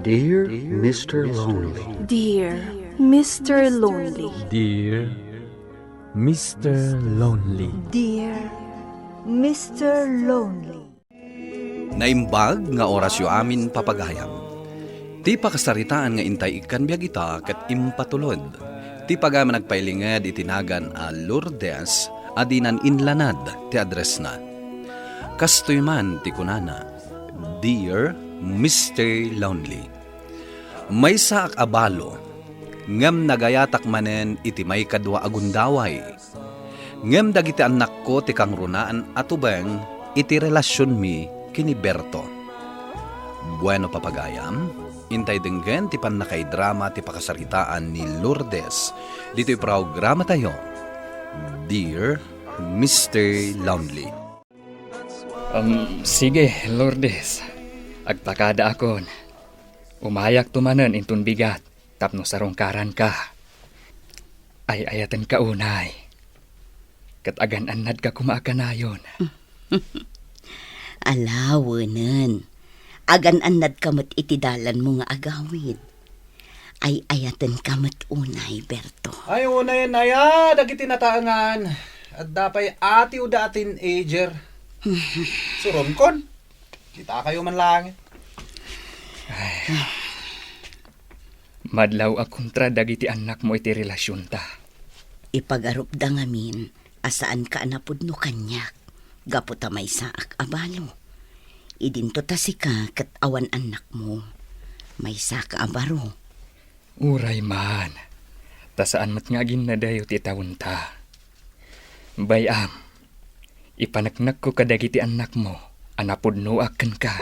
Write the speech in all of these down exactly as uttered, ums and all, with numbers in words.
Dear Mister Lonely. Dear Mister Lonely. Dear Mister Lonely. Dear Mister Lonely. Naimbag nga orasyo amin, papagayam. Ti pakasaritaan nga intay ikkan biag ita ket impatulod. Ti pagayam a nagpailinged iti nagan a Lourdes a dinan inlanad ti addressna. Kastoy man ti kunana, "Dear Mister Lonely, maysaak a balo, ngem nagayatak manen iti maikadua a gundaway. Ngem dagiti annakko ti kangrunaan a tubeng iti relasionmi ken ni Berto." Bueno, papagayam, intay denggen ti pannakaidrama ti pakasaritaan ni Lourdes ditoy programatayo, Dear Mister Lonely. Um, sige, Lourdes. Agpakadaakon. Umayakto manen inton bigat tapno sarungkaranka. Ay-ayatenka unay. Ket agan-annadka koma a kanayon. Ala, wenen. Agan-annadka met iti dalanmo nga agawid. Ay-ayatenka met unay, Berto. Ay, unayen aya dagiti nataengan. Adda pay atiwda a teenager. Suronkon. Kitakayo man laeng. Ay. Madlaw a kontra dagiti annakmo iti relasionta. Ipagarupda ngamin a saanka a napudno kaniak gapu ta maysaak a balo. Idinto ta sika ket awan annakmo, maysaka a baro. Uray man, ta saan met nga aginnadayo ti taonta. Bay-am, ipaneknekko kadagiti annakmo a napudnoak kenka.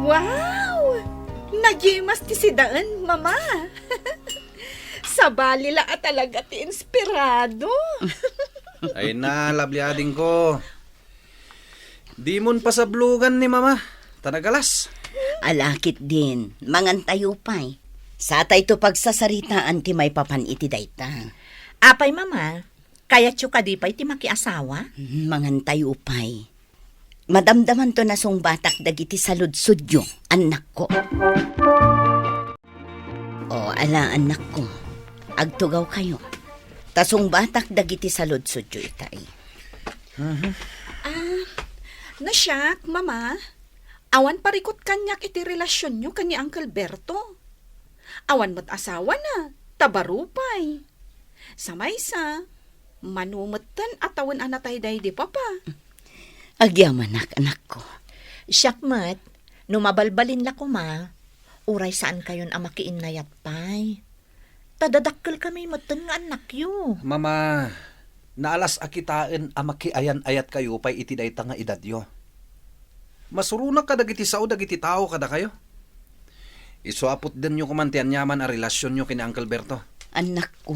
Wow! Nagimas ti sidaen, Mama. Sabali la a talaga ti inspirado. Ay na, labliadingko. Dimon pasablogan ni Mama, ta nagalas. Ala ketdin, mangantayo pay. Satayto pagsasaritaan ti maipapan iti dayta. Apay, Mama, kayatyo kadi pay ti makiasawa? Hmm, mangantayo pay. Madamdamanto nasungbatak dagiti saludsodyo, annakko. O, ala, annakko. Agtugawkayo. Ta sungbatak dagiti saludsodyo itay. Mhm. Ah, no siak, Mama. Awan parikut kaniak iti relasionyo ken ni Uncle Berto. Awan met asawana, ta baro pay. Sa maysa, mano metten a tawen a natay daydi, Papa. Agyamanak, anakko. Siak met, no mabalbalin la koma, uray saankayon a makiinnayat pay. Ta dadakkelkami metten nga annakyo. Mama, naalas a kitaen a makiayan-ayatkayo pay iti dayta nga edadyo. Masuronak kadagiti sao dagiti tao kadakayo. Isu a putdenyo koman ti aniaman a relasionyo ken ni Uncle Berto. Annakko,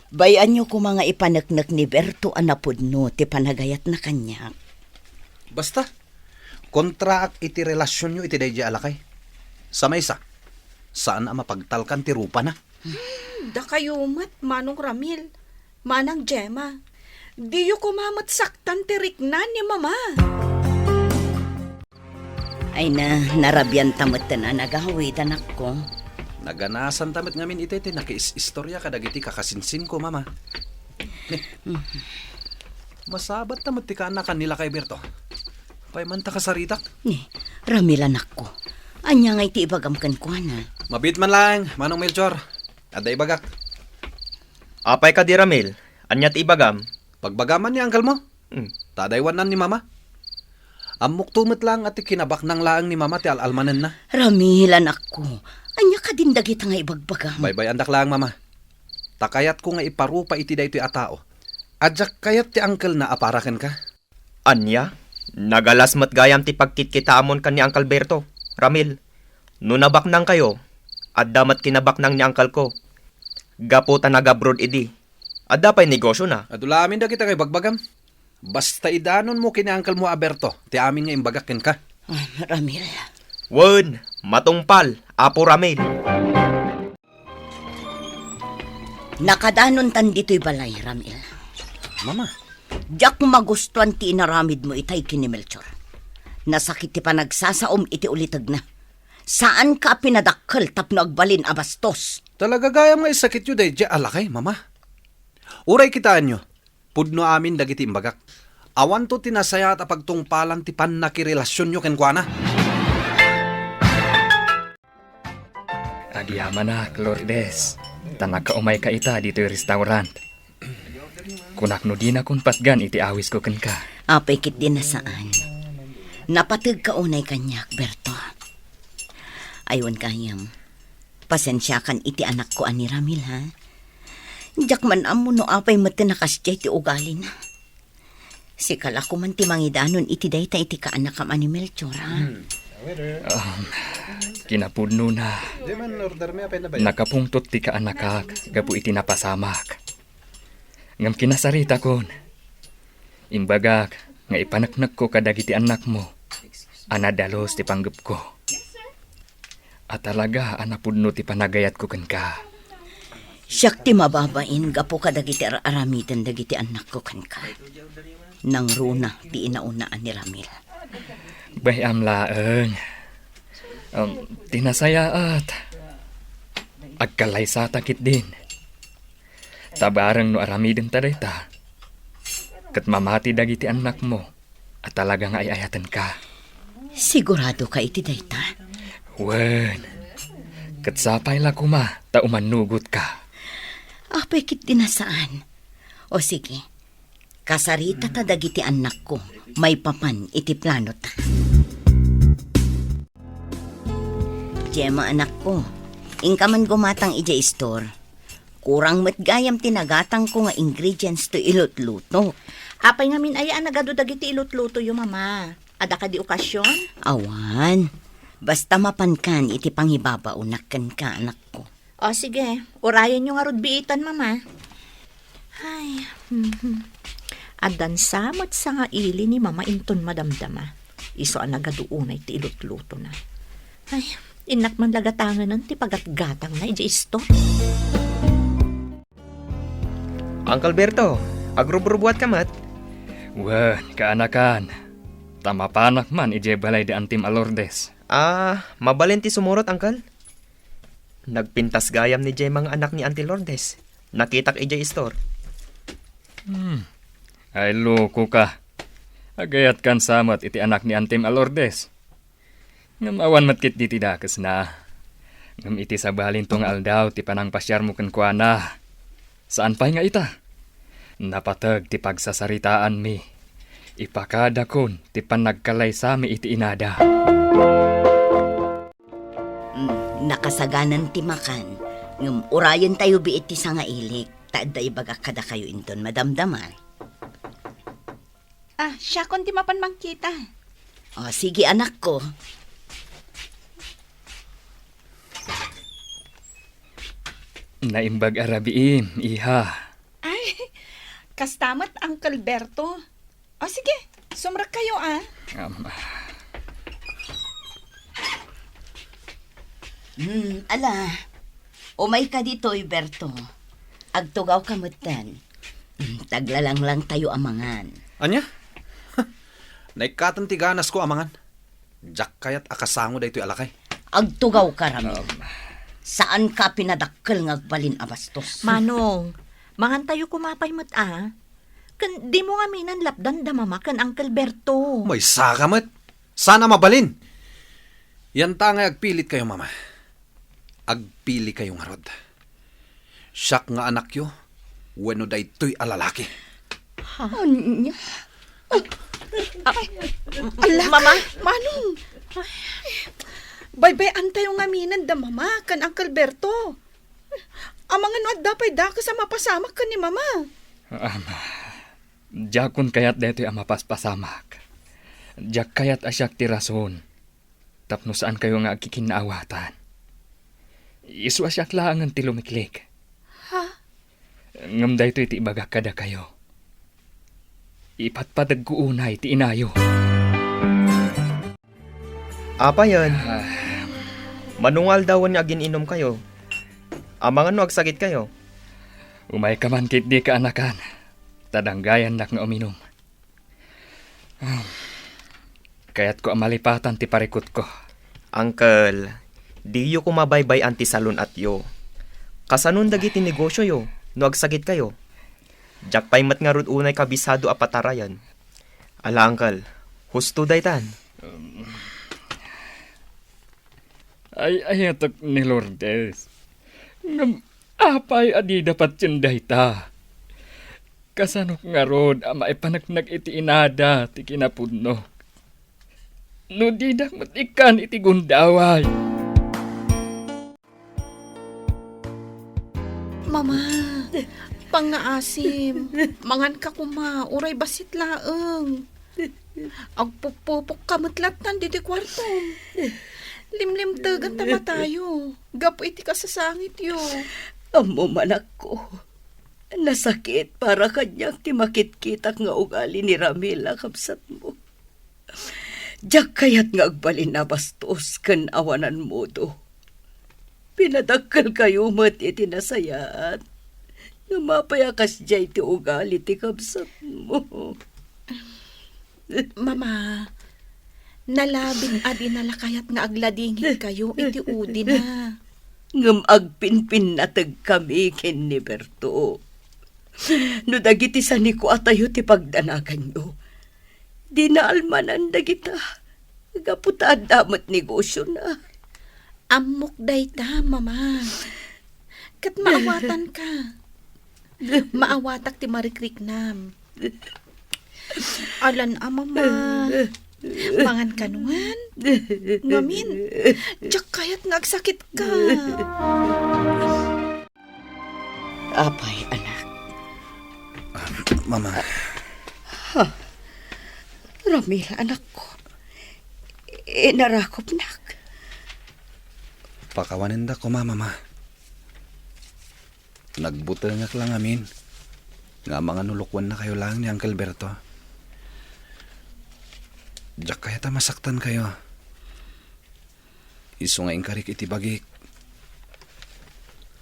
bay-anyo koma nga ipaneknek ni Berto a napudno ti panagayatna kaniak. Basta, kontraak iti relasionyo iti daydiay a lakay. Sa maysa, saan a mapagtalkan ti rupana. Hmm, dakayo met, Manong Ramil, Manang Gemma, diyo koma met saktan ti rikna ni Mama. Ay na, narabianta metten a nagawid, anakko. Naganasanta met ngamin itay ti nakiis-istoria kadagiti kakasinsinko, Mama. Ni, masabatta met ti kaanakan ni lakay Berto. Pay man ta kasaritak? Ni, Ramil, anakko. Ania ngay ti ibagam kenkuana? Mabiit man laeng, Manong Melchor. Adda ibagak. Apay kadi, Ramil? Ania ti ibagam? Pagbagam man ni uncle mo. Hmm. Ta adda aywannan ni Mama. Ammokto met laeng a ti kinabaknang laeng ni Mama ti al-almanenna. Ramil, anakko, ania kadin dagita nga ibagbagam? Baybay-andak laeng, Mama. Ta kayatko nga iparupa iti daytoy a tao a diak kayat ti uncle na a para kenka. Ania? Nagalas met gayam ti pagkitkitaamon ken ni Uncle Berto, Ramil. No nabaknangkayo, adda met kinabaknang ni uncle ko. Gapu ta nag-abroad idi, adda pay negosiona. Adu la amin dagita nga ibagbagam. Basta idanonmo ken ni uncle mo a Berto ti amin nga imbagak kenka. Ah, Ramil. Wen, matungpal, Apo Ramil. Nakadanontan ditoy balay, Ramil. Mama. Diak magustuan ti inaramidmo itay ken ni Melchor. Nasakit ti panagsasaom iti ulitegna. Saanka a pinadakkel tapno agbalin a bastos. Talaga gayam nga isakityo daydiay a lakay, Mama. Uray kitaenyo, pudno amin dagiti imbagak. Awanto ti nasayaat a pagtungpalan ti pannakirelasionyo kenkuana. Agyamanak, Lourdes, ta nakaumayka ita ditoy restaurant. Kunak no dinakon patgan iti awisko kenka. Apay ketdi a saan. Napategka unay kaniak, Berto. Aywan gayam. Pasensiakan iti anakko a ni Ramil, ha? Diak man ammo no apay met ti nakasdiay ti ugalina. Sika la koman ti mangidanon iti dayta iti kaanakam a ni Melchor, ha? Hmm. Um, kinapudnona, nakapungtot ti kaanakak gapu iti napasamak. Ngem kinasaritakon. Imbagak nga ipaneknekko kadagiti annakmo a nadalus ti panggepko. A talaga a napudno ti panagayatko kenka. Siak ti mababain gapu kadagiti ar-aramiden dagiti annakko kenka. Nangruna ti inauna a ni Ramil. Bay-am laeng. Um, ti nasayaat. Agkalaysata ketdin. Ta bareng no aramidenta dayta, ket mamati dagiti annakmo a talaga nga ay-ayatenka. Siguradoka iti dayta? Wen, ket sapay la koma ta umannugotka. Apay ketdi a saan. O sige, kasaritata dagiti annakko maipapan iti planota. Gemma, anakko, inka man gumatang idiay istor. Kurang met gayam ti nagatangko nga ingredients to ilutluto. Apay ngamin aya a nagadu dagiti ilutlutoyo, Mama? Adda kadi okasion? Awan. Basta mapankan iti pangibabaonak kenka, anakko. O, sige. Urayenyo ngarud biitan, Mama. Ay, mhm. Addan sa met sangaili ni Mama inton madamdama. Isu a nagadu unay ti ilutlutona. Ay, innak man la gatangenen ti pagatgatangna idiay istor. Uncle Berto, agrubrubuatka met? Wen, kaanakan. Ta mapanak man idiay balay da Antim a Lourdes. Ah, mabalin ti sumurot, Uncle? Nagpintas gayam ni Gemma nga anak ni Auntie Lourdes. Nakitak idiay istor. Hmm. Ay, lokoka. Agayatkan sa met iti anak ni Antim a Lourdes. Ngem awan met ketdi ti dakesna. Ngem iti sabalinto nga aldaw ti panangpasiarmo kenkuana, saan pay nga ita. Napateg ti pagsasaritaanmi. Ipakadakon ti pannagkalaysami iti inada. Mm, nakasaganan ti makan, ngem urayentayo biit ti sangailik, ta adda ibagak kadakayo inton madamdama. Ah, siakon ti mapan mangkita. O, sige, anakko. Naimbag a rabiim, iha. Ay, kasta met, Uncle Berto. O, sige, sumrekkayo, ah. Um, Hmm, ala. Umayka ditoy, Berto. Agtugawka metten. Hmm, taglalanglangtayo a mangan. Ania? Naikkaten ti ganasko a mangan. Diak kayat a kasango daytoy a lakay. Agtugawka, Ramil. Um. Saanka pinadakkel nga agbalin a bastos. Manong, mangantayo koma pay met, a. Ken dimo ngaminen lapdan da Mama ken Uncle Berto. Maysaka met. Saan a mabalin. Yanta ngay agpilitkayo, Mama. Agpilikayo ngarud. Siak nga anakyo, wenno daytoy a lalaki. Ha? Ania? Ay, ala, Mama? Manong! Baybay-antayo ngaminen da Mama ken Uncle Berto. Amangan no adda pay dakes a mapasamak ken ni Mama. Ama, diakon kayat daytoy a mapaspasamak. Diak kayat a siak ti rason tapno saankayo nga agkikinnaawatan. Isu a siak laengen ti lumiklik. Ha? Ngem daytoy ti ibagak kadakayo. Ipatpategko unay ti inayo. Apayen? Ah. Mano nga aldawen nga agin-inumkayo? Amangan no agsakitkayo? Umayka man ketdi, kaanakan, ta danggayannak nga uminum. Ah. Kayatko a malipatan ti parikutko. Uncle, diyo koma baybay-an ti salun-atyo. Kasanon dagiti negosioyo no agsakitkayo? Diak pay met ngarud unay kabisado a patarayan. Ala, Uncle, husto daytan. Ay-ayatek ni Lourdes. Ngem apay a dida patien dayta? Kasanok ngarud a maipaneknek iti inada ti kinapudnok? No didak met ikkan iti gundaway. Mama, pangngaasim. Manganka koma, uray bassit laeng. Agpupupokka met lattan ditoy kuartom. Limlimtegen ta matayo gapu iti kasasangityo. Ammom, anakko, nasakit para kaniak ti makitkitak nga ugali ni Ramil a kabsatmo. Diak kayat nga agbalin a bastos ken awanan modo. Pinadakkelkayo met iti nasayaat. Ngem apay a kasdiay ti ugali ti kabsatmo? Mama, nalabit a dina la kayat nga agladingitkayo iti udina. Ngem agpinpinnategkami ken ni Berto. No dagiti sanikuatayo ti pagdanaganyo, dina almanan dagita gapu ta adda met negosiona. Ammok dayta, Mama. Ket maawatanka. Maawatak ti marikriknam. Alan a, Mama. Mangan kano ngan. Ngamin, diak kayat nga agsakitka. Apay, anak? Ah, Mama. Ha? Ramil, anakko. Inarakupnak. Pakawanendak koma, Mama. Nagbutengak la ngamin nga mangan no lukuennakayo laeng ni Uncle Berto. Diak kayat a masaktankayo. Isu nga inkarik iti bagik,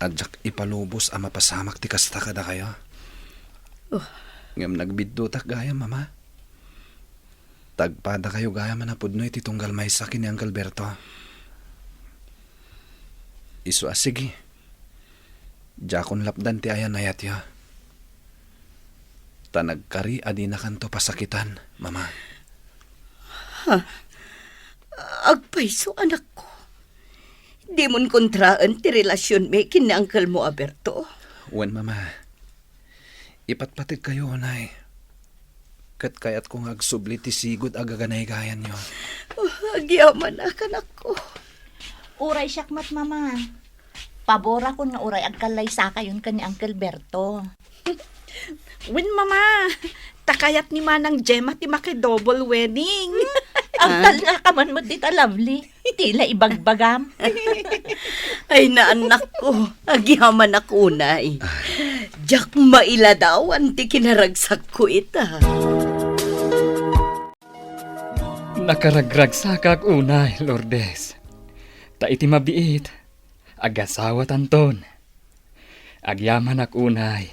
a diak ipalubos a mapasamak ti kasta kadakayo. Oh. Ngem nagbiddutak gayam, Mama. Ta agpadakayo gayam a napudno iti tunggal maysa ken ni Uncle Berto. Isu a sige, diakon lapdan ti ayan-ayatyo. Ta nagkari a dinakanto pasakitan, Mama. Ha? Agpayso, anakko. Dimon kontraen ti relasionmi ken ni uncle mo a Berto? Wen, Mama. Ipatpategkayo unay. Ket kayatko nga agsubli ti sigud a gaganaygayanyo. Oh, agyamanak, anakko. Uray siak met, Mama. Paborakon nga uray agkallaysakayon ken ni Uncle Berto. Wen, Mama, ta kayat ni Manang Gemma ti maki-double wedding. Agtalnaka man met dita, Lovely. Ti la ibagbagam. Ay, naannakko, agyamanak unay. Diak mailadawan ti kinaragsakko ita. Nakaragragsakak unay, Lourdes. Ta iti mabiit, agasawatanton. Agyamanak unay,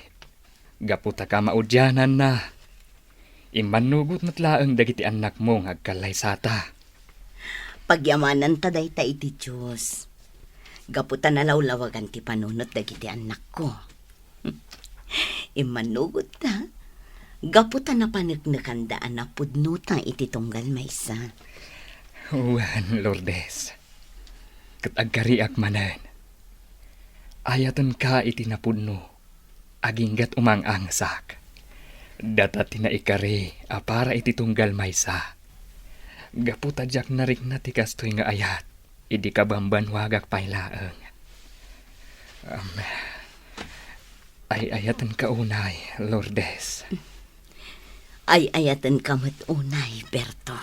gapu ta kamaudiananna. Immannugot met laeng dagiti annakmo nga agkallaysata. Pagyamananta dayta iti Dios. Gapu ta nalawlawagan ti panunot dagiti annakko. Immannugotta, gapu ta napaneknekanda a napudnota iti tunggal maysa. Wen, Lourdes, ket agkariak manen. Ayatenka iti napudno, aginggat umang-angsak. Data ti naikari a para iti tunggal maysa. Gapu ta diak narikna ti kastoy nga ayat idi kabambanwagak pay laeng. Am, ay-ayatenka unay, Lourdes. Ay-ayatenka met unay, Berto.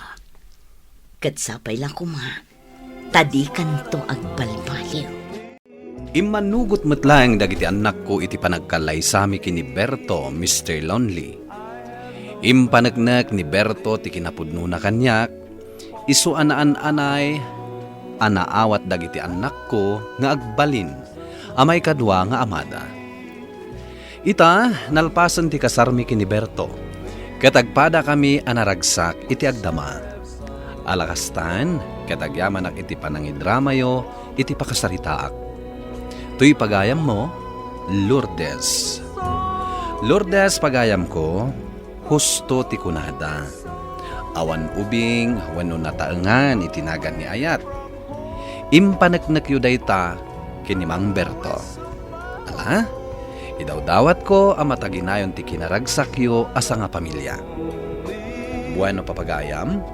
Ket sapay la koma, ta dikanto agbalbaliw. Immannugot met laeng dagiti annakko iti panagkallaysami ken ni Berto, Mister Lonely. Impaneknek ni Berto ti kinapudnona kaniak, isu a naan-anay a naawat dagiti annakko nga agbalin a maikadua nga amada. Ita, nalpasen ti kasarmi ken ni Berto, ket agpadakami a naragsak iti agdama. Ala kastan, ket agyamanak iti panangidramayo iti pakasaritaak. Toy pagayammo, Lourdes. Lourdes, pagayamko, husto ti kunada. Awan ubing wenno nataengan iti nagan ni ayat. Impaneknekyo dayta ken ni Mang Berto. Ala, idawdawatko a mataginayon ti kinaragsakyo a sangapamilia. Bueno, papagayam,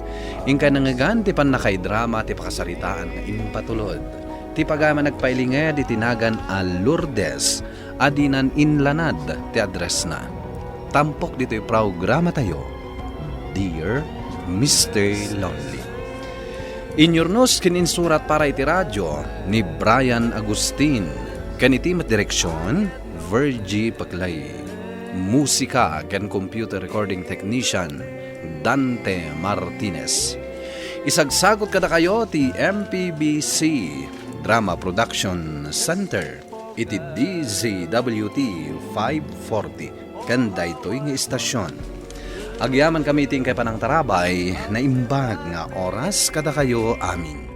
inkay nangngegan ti pannakaidrama ti pakasaritaan nga impatulod. Ti pagayam a nagpailinged iti nagan a Lourdes a dinan inlanad ti addressna. Tampok ditoy programatayo, Dear Mister Lonely. Inyurnos ken insurat para iti radio ni Brian Agustin, ken iti met direksion, Virgie Paclay. Musika ken computer recording technician, Dante Martinez. Isagsagot kadakayo ti M P B C Drama Production Center iti D Z W T five forty, ken daytoy nga istasyon. Agyamankami iti inkay panangtarabay, naimbag nga oras kadakayo amin.